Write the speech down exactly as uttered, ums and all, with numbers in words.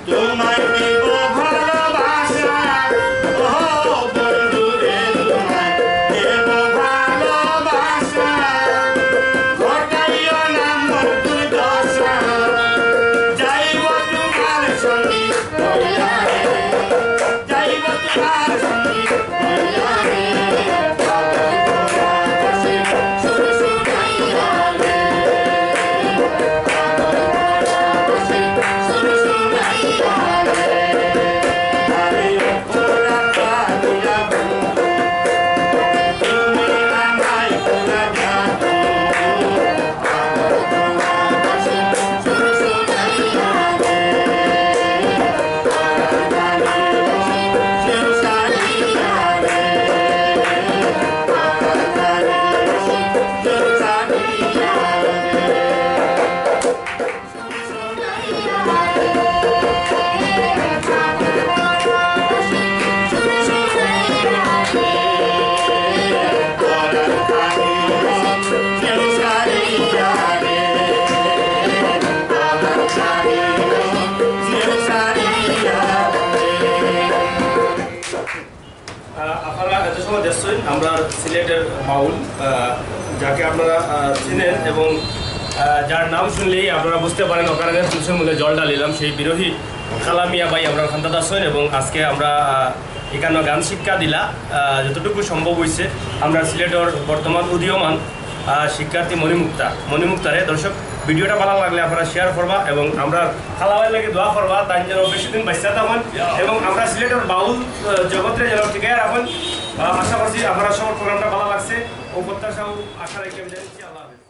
তোমায় দেব ভালোবাসা, ও বন্ধু রে, তোমায় দেব ভালোবাসা। ঘটাইও না মোর দুর্দশা, যাইব তোমার সঙ্গে হইয়া রে, যাইব তোমার সঙ্গে হইয়া রে। আহ, আপনারা এত সময় দেখছেন আমরা সিলেটের বাউল, আহ, যাকে আপনারা, আহ, চিনেন এবং, আহ, যার নাম শুনলেই আপনারা বুঝতে পারেন অকারণে চোখের মধ্যে জল ঢালিলাম। সেই বিরহী কালামিয়া ভাই আমরা খান্দাত আছেন এবং আজকে আমরা, আহ, এখানে গান শিক্ষা দিলা, আহ, যতটুকু সম্ভব হইছে। আমরা সিলেটের বর্তমান উদীয়মান, আহ, শিক্ষার্থী মণিমুক্তা, মণিমুক্তারে। দর্শক, ভিডিওটা ভালো লাগলে আপনারা শেয়ার করবা এবং আমরা খালাভাইর লাগি দোয়া করবা, তাই যেন বেশি দিন বাঁচিয়া থাকেন এবং আমরা সিলেটের বাউল, আহ, জগতরে যেন টিকাইয়া রাখেন। আহ, আশা করছি আপনারা সবার প্রোগ্রামটা ভালো লাগছে ও প্রত্যাশা ও আশা রাখি আমি জানাচ্ছি আল্লাহ হাফেজ।